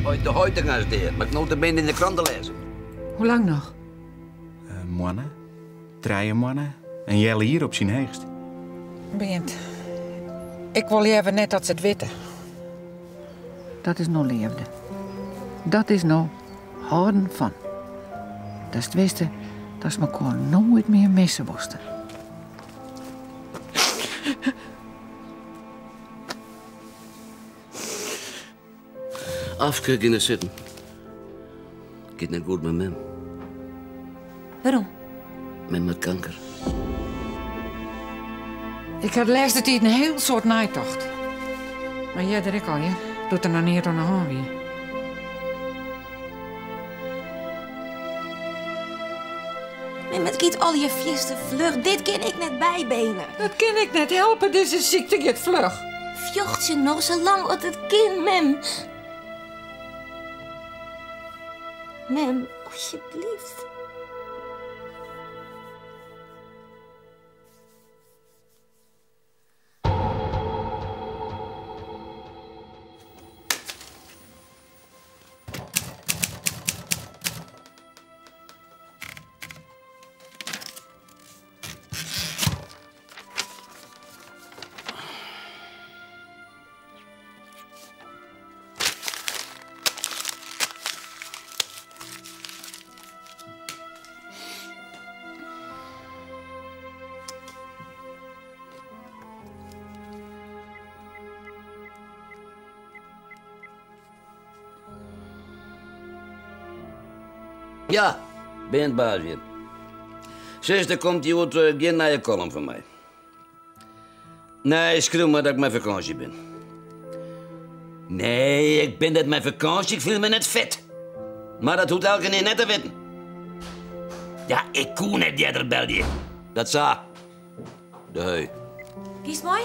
Heit de Hoitinga is dea, mar ik no der bin yn de krante lêzen. Hoe lang noch? In moanne, trije moanne, in healjier op syn heechst. Beant, ik wol leaver net dat se it witte. Dat is no leafde. Dat is no hâlden fan. Datst witste datst mekoar noait mear misse wolste. Afke, gean der sitten. Giet net goed mei mem. Wêrom? Mem hat kanker. Ik ha de lêste tiid in hiel soad neitocht. Mar earder ek al, hear, doe't der noch neat oan de hân wie. Mem, it giet allegear fierste fluch. Dit kin ik net bybene. Dat kin ik net helpe, dizze sykte giet fluch. Fjochtsje noch sa lang as it kin, mem. Mem, alsjeblieft. Ja, Beant Baas hjir. Sis, der komt hjoed gjin nije kollum fan my. Nee, skriuw mar dat ik mei fakânsje bin. Nee, ik bin net mei fakânsje, ik fiel my net fit. Mar dat hoecht elkenien net te witten. Ja, ik koe net earder belje. Dat sa. Dei. Giest mei?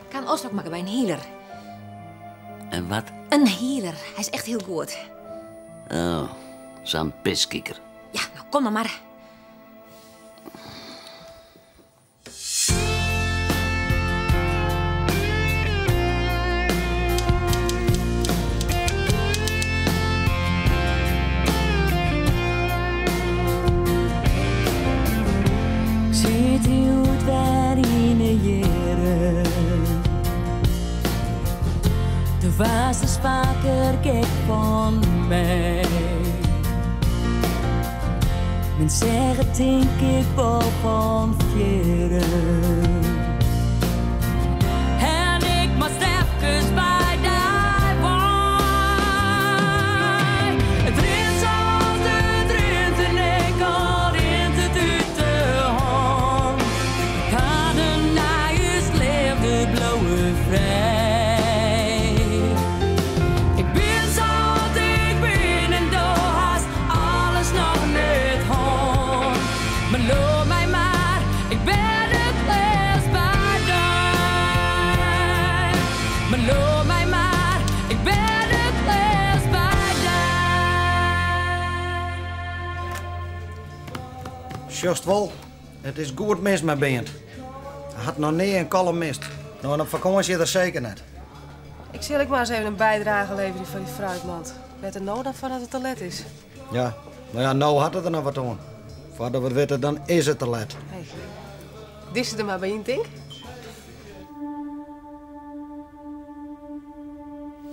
Ik ha in ôfspraak makke by in healer. En wat? In healer. Hy is echt hiel goed. Oh, sa'n piskiker. Ja, no kom dan mar. Ik sit hjoed wer yn 'e jierren. Do waardst ris faker gek fan my. Men segge tink ik wol fan fierren. En ik moast efkes by dy wei. It rint sa't it rint en ek al rint it út de hân. De paden nei ús leafde bliuwe frij. Ik bin sa't ik bin en do hast alles noch net hân. Mar leau my mar, ik bin it leafst by dy. Mar leau my mar, ik bin it leafst by dy. Sjochst wol, it is goed mis mei Beant. Hy hat noch nea in kollum mist. No en op fakânsje er seker net. Ik sil ek mar ris even in bydrage leverje foar dy fruitmand. Better no dan foardat it te let is. Ja, mar ja, no hat it der noch wat oan. Foardat we it witte, dan is it te let. Hey. Dizze der mar by yn, tink.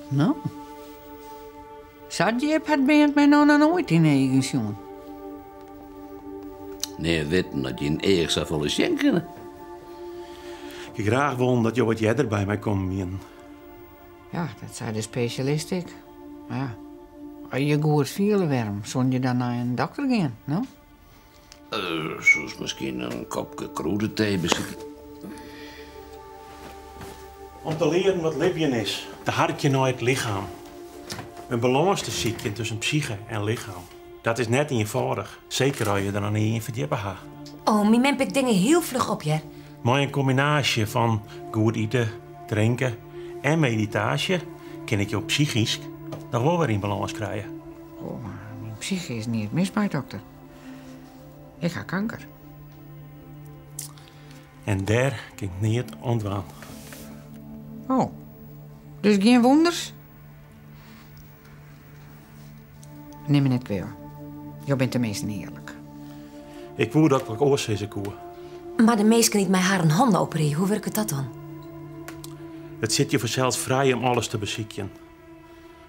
No. Sa djip hat Beant my no noch noait yn 'e eagen sjoen. Nea witten dat dyn each safolle sjen kinne. Ik hie graach wollen dat jo wat earder by my kommen wienen. Ja, dat sei de spesjalist ek. Mar ja, as je je goed fiele, wêrom soene je dan nei in dokter gean, no? Soest miskien in kopke krûdetee besykje? Om te learen wat libjen is, te harkjen nei it lichem. In balâns te sykjen tusken psyche en lichem. Dat is net ienfâldich, seker as je der noch nea yn ferdjippe ha. Oh, myn mem pikt dingen hiel fluch op, hear. Mei in kombinaasje fan goed ite, drinke en meditaasje kin ik jo psychysk noch wol wer yn balâns krije. Oh, mar myn psyche is neat mis mei, dokter. Ik ha kanker. En dêr kin ik neat oan dwaan. Oh, dus gjin wûnders? Nim my net kwea. Jo binne teminsten earlik. Ik woe dat ik wat oars sizze koe. Mar de minsken dy't mei harren hannen operearje, hoe wurket dat dan? It sit je fansels frij om alles te besykjen.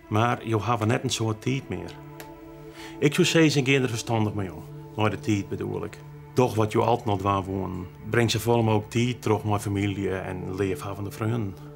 Mar jo hawwe net in soad tiid mear. Ik soe sizzen, gean der ferstannich mei om. Nei de tiid bedoel ik. Doch wat jo altyd al dwaan woenen. Bring safolle mooglik tiid troch mei famylje en leafhawwende freonen.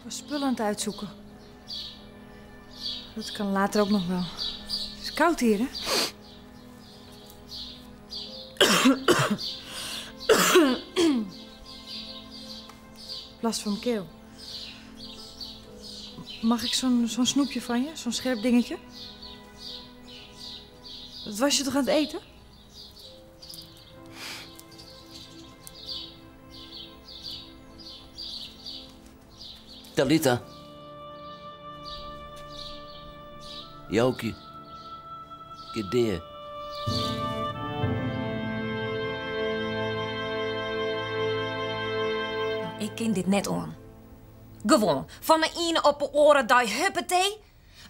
Ik was spullen aan het uitzoeken. Dat kan later ook nog wel. Het is koud hier, hè? Last van mijn keel. Mag ik zo'n zo'n snoepje van je? Zo'n scherp dingetje? Dat was je toch aan het eten? Talita. Joukje. Giet dea. Ik kin dit net oan. Gewoan, fan 'e iene op 'e oare dei huppetee.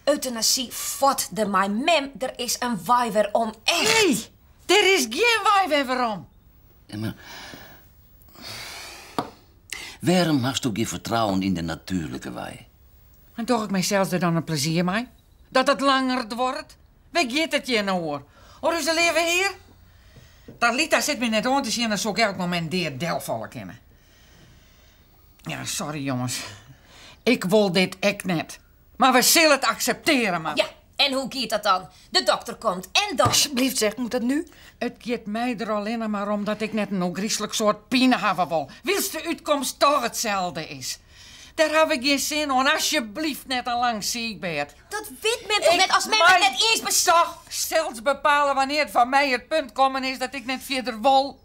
Eutanasy fuort dermei. Mem, der is in wei werom. Echt. Nee, der is gjin wei wer werom. Ja, mar wêrom hasto gjin fertrouwen yn de natuerlike wei? En doch ik mysels der dan in plezier mei? Dat it langer duorret? Wêr giet it hjir no oer? Oer ús leave Hear? Talita sit my net oan te sjen, dan soe ik elk momint dea delfalle kinne. Ja, sorry jonges. Ik wol dit ek net. Mar we sille it akseptearje moatte. Ja, en hoe giet dat dan? De dokter komt en dan. Alsjeblieft zeg, moet dat nu? It giet my der allinnich mar om dat ik net in ôfgryslik soad pine hawwe wol, wylst de útkomst toch itselde is. Dêr haw ik gjin sin oan, asjeblyft net in lang siikbêd. Dat wit mem toch net as mem it net iens Ik mei toch sels bepale wannear't foar my it punt kommen is dat ik net fierder wol.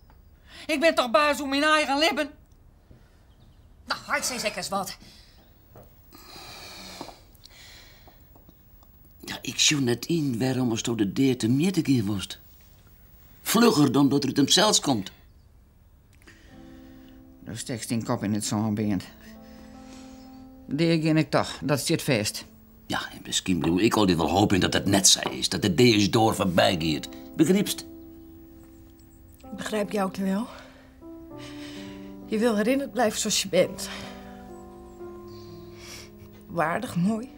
Ik bin toch baas oer myn eigen libben? No, heit sis ek ris wat. Ja, ik sjoch net yn wêrom asto de dea temjitte gean wolst. Flugger dan dat er út himsels komt. Do stekst dyn kop yn it sân, Bearnd. Dea gean ik toch, dat stiet fêst. Ja, en miskien bliuw ik altyd wol hoopjen dat it net sa is, dat de dea ús doar foarby giet. Begrypst? Ik begrijp jou ook wel. Je wil herinnerd blijven zoals je bent. Waardig, mooi,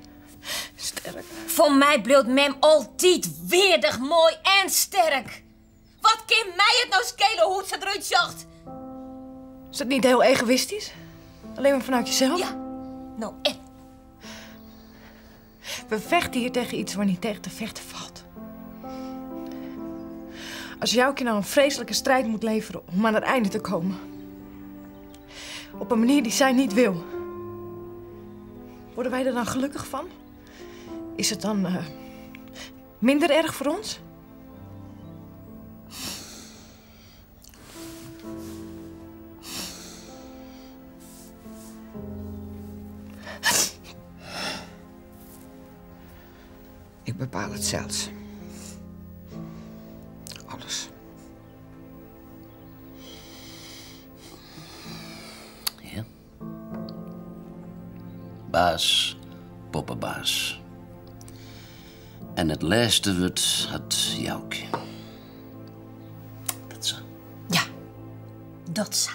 sterk. Foar my bliuwt mem altyd weardich, moai en sterk. Wat kin my it no skele hoe't se derút sjocht? Is dat niet heel egoïstisch? Alleen maar vanuit jezelf? Ja, no en? We vechten hier tegen iets waar niet tegen te vechten valt. Als Joukje nou een vreselijke strijd moet leveren om aan het einde te komen. Op een manier die zij niet wil. Worden wij er dan gelukkig van? Is het dan eh, minder erg voor ons? Ik bepaal it sels. Alles. Ja. Baas, boppe baas. En it lêste wurd hat Joukje. Dat sa.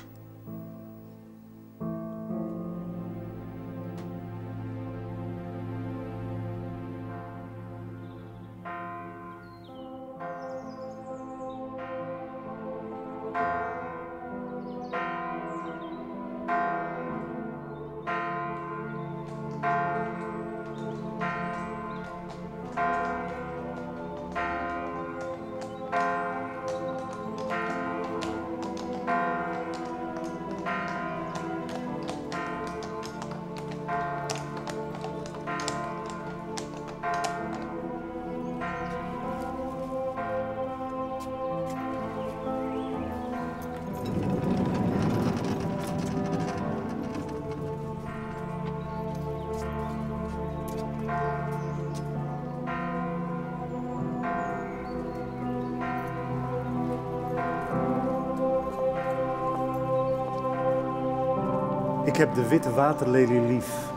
Ik heb de witte waterlelie lief.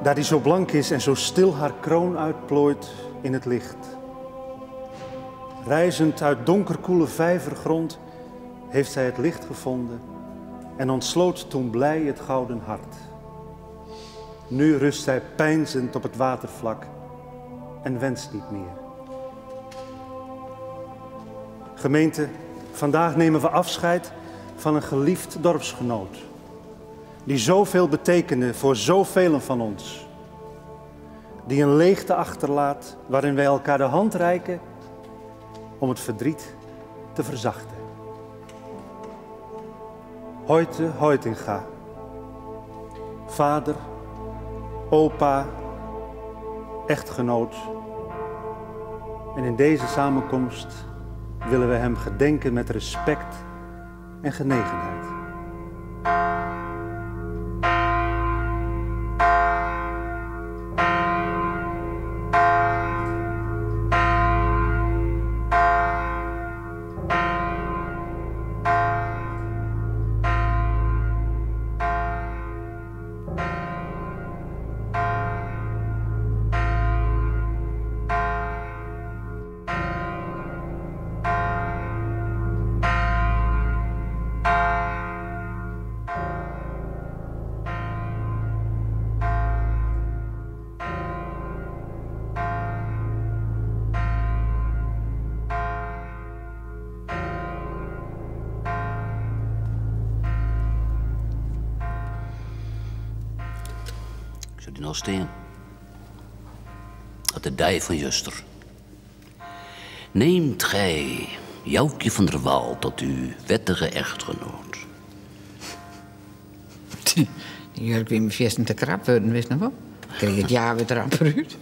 Daar die zo blank is en zo stil haar kroon uitplooit in het licht. Rijzend uit donkerkoele vijvergrond heeft zij het licht gevonden en ontsloot toen blij het gouden hart. Nu rust zij peinzend op het watervlak en wenst niet meer. Gemeente, vandaag nemen we afscheid van een geliefd dorpsgenoot. Die zoveel betekende voor zoveel van ons. Die een leegte achterlaat waarin wij elkaar de hand reiken om het verdriet te verzachten. Hoite Hoitinga. Vader, opa, echtgenoot. En in deze samenkomst willen we hem gedenken met respect en genegenheid. Ik zou die nog steen. Op de dij van Juster. Neemt gij Joukje van der Wal tot uw wettige echtgenoot. Die jurk weer mijn feesten te krap worden, wist nog wel? Kreeg het jaar weer erop uit.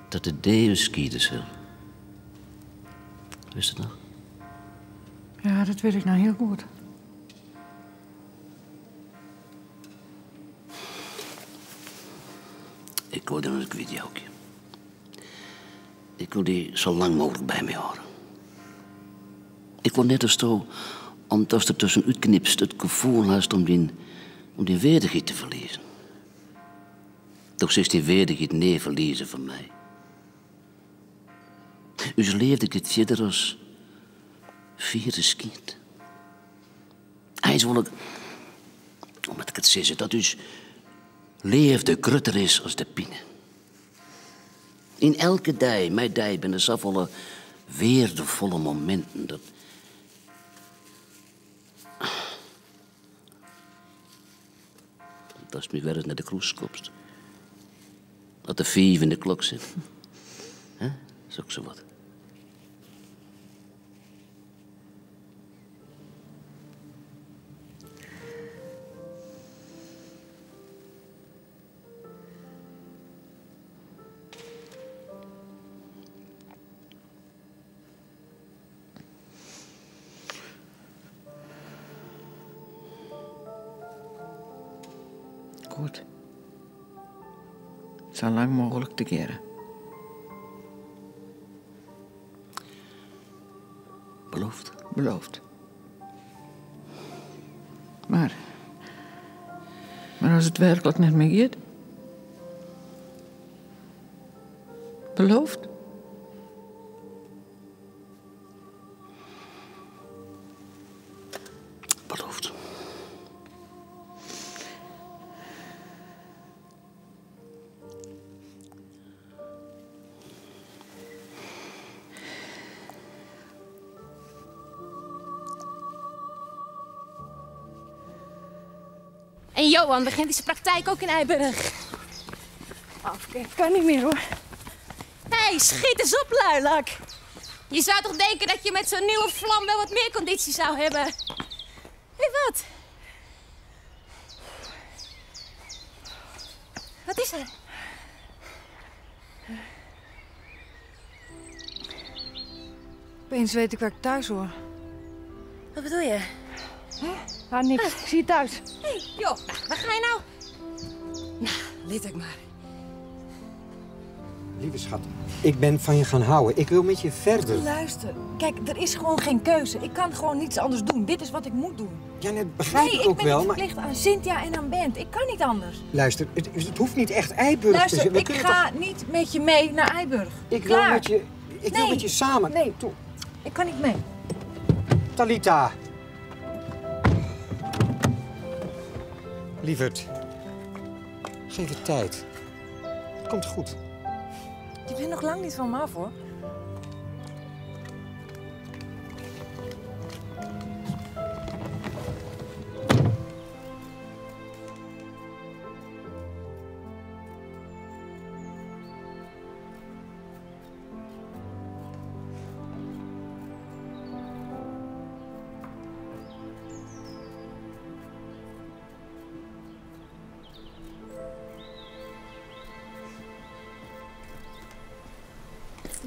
Dat de deeuw skieden zal. Wist het nog? Ja, dat weet ik nou heel goed. Ik wil die nog kwijt, Joukje. Ik wil die zo lang mogelijk bij me houden. Ik wil net als zo, omdat er tussen uitknipst het gevoel haast om die waardigheid te verliezen. Toch is die waardigheid nee verliezen van mij. Dus leefde ik het verder als vierde kind. Eens wil ik, omdat ik het zeg, dat dus leefde grutter is als de pine. In elke dij, mijn dij, ben er zoveel waardevolle momenten dat. Dat is me weer eens naar de kroes kopst. Dat de 5 in de klok zit. Hè? Is ook zo wat. Goed. Zo lang mogelijk te keren. Beloofd? Beloofd. Maar... Maar als het werkelijk niet meer gaat... Beloofd? En Johan begint zijn praktijk ook in IJburg. Afke, het kan niet meer hoor. Hé, hey, schiet eens op, luilak. Je zou toch denken dat je met zo'n nieuwe vlam wel wat meer conditie zou hebben. Hé, hey, wat? Wat is er? Opeens weet ik waar ik thuis hoor. Wat bedoel je? Hè? Ah, niks. Ik zie je thuis. Hé, hey, joh, nou, waar ga je nou? Nou, liet ik maar. Lieve schat, ik ben van je gaan houden. Ik wil met je verder. Luister, kijk, er is gewoon geen keuze. Ik kan gewoon niets anders doen. Dit is wat ik moet doen. Ja, dat begrijp nee, ik ook ben wel, niet maar... verplicht aan Cynthia en aan Bent. Ik kan niet anders. Luister, het hoeft niet echt IJburg te Luister, zijn. We ik kunnen ga toch- niet met je mee naar IJburg. Ik wil Klaar. met je, ik wil Nee. met je samen. Nee, ik kan niet mee. Talita. Lieverd, geef het tijd. Het komt goed. Je bent nog lang niet van me af, hoor.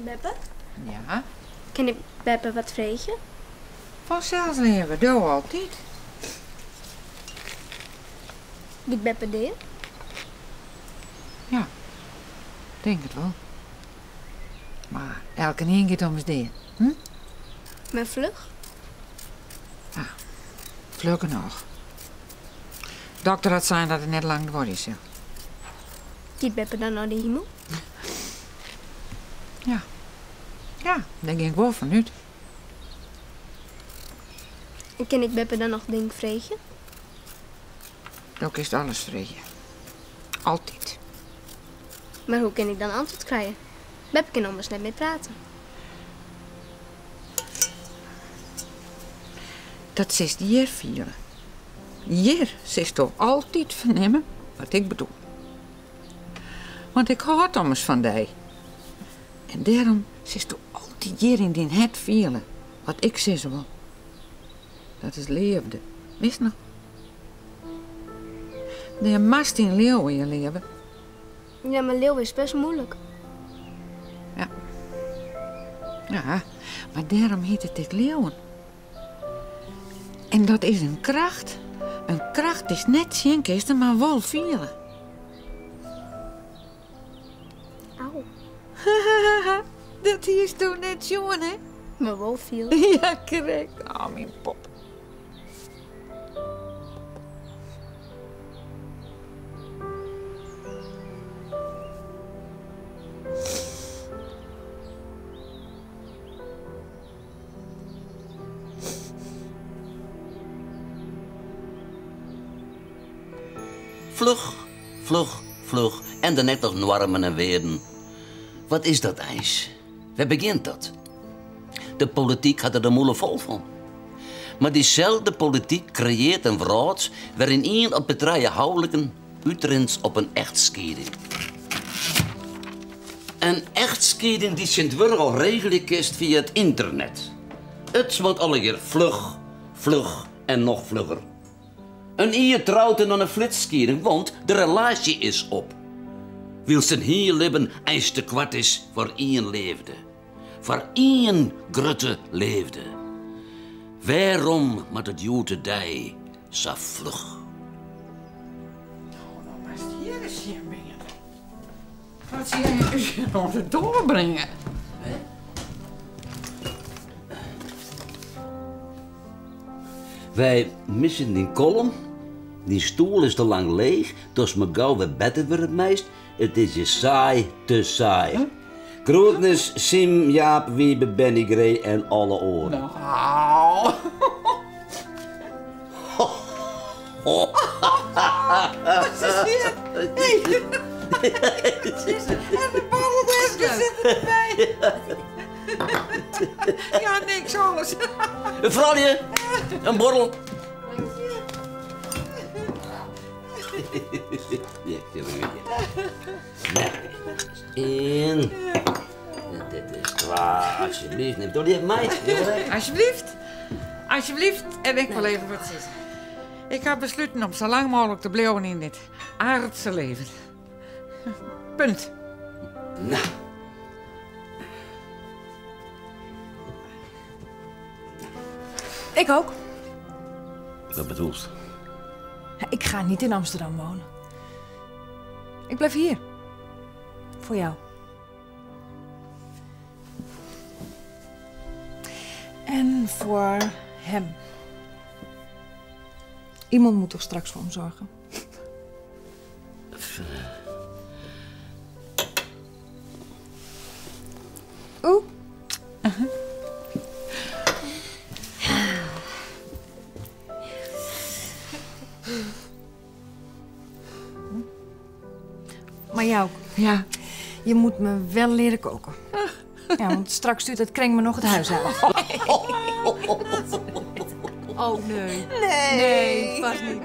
Beppe? Ja, Ken ik Beppe wat vreten? vanzelfs leven, doe altijd. Giet Beppe deer? Ja, denk het wel. Maar elke een gaat om zijn deur. Mijn vlug? Vlug nog. Dokter had zijn dat het net lang wordt is, ja. Giet Beppe dan naar de hemel? Ja. Ja, daar ging ik wel vanuit. En ken ik Beppe dan nog ding vreten? Ook is het alles vrije. Altijd. Maar hoe kan ik dan antwoord krijgen? Beppe kan anders net mee praten. Dat is hier vieren. Hier zit toch altijd vernemen wat ik bedoel. Want ik houd anders van die. En daarom zit toch altijd hier in die het vieren. Wat ik zeg wel. Dat is leefde. Wist nog? De mast in leeuw in je leven. Ja, maar leeuw is best moeilijk. Ja, maar daarom heet het ik leeuwen. En dat is een kracht. Een kracht is net zien maar wel vieren. Auw. dat is toch net jongen, hè? Maar wel viel. Ja, correct. Oh, mijn pop. Vlug, vlug, vlug. En daarnet nog normen en weerden. Wat is dat ijs? Waar begint dat? De politiek had er de moele vol van. Maar diezelfde politiek creëert een wraad waarin één op de drie huwelijken uitrent op een echtscheiding. Een echtscheiding die sindswurg al regelijk is via het internet. Het wordt alle keer vlug, vlug en nog vlugger. Een ier trouwt en dan een flitskiering, want de relatie is op. Wil zijn hier leven eens te kwart is voor één leefde. Voor één grutte leefde. Waarom moet het joete dij zo vlug? Hier is je brengen. Wat zie jij nog te doorbrengen? Wij missen die kolom. Die stoel is te lang leeg, dus me gauw weer beter wordt het meest. Het is je saai te saai. Groetnis, Sim, Jaap, Wiebe, Benny Gray en alle oren. Nou. Wat is hier? Hey. En de borreldesker zit erbij. Ja, niks, alles. Een fralje, een borrel. Ja, Eén. En dit is twa. Alsjeblieft, neem toch even mee. Alsjeblieft. Alsjeblieft. En ik wil even wat zeggen. Ik ga besluiten om zo lang mogelijk te blijven in dit aardse leven. Punt. Nou. Ik ook. Wat bedoelst? Ik ga niet in Amsterdam wonen. Ik blijf hier. Voor jou. En voor hem. Iemand moet toch straks voor hem zorgen? Oeh. Maar jou, Ja. je moet me wel leren koken. Ja, want straks stuurt dat kreng me nog het huis uit. Oh, nee. Nee. Nee, vast niet.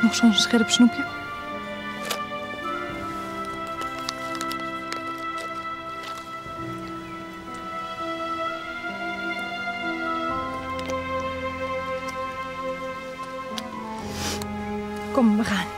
Noch zo'n scherp snoepje? Kom, we gaan.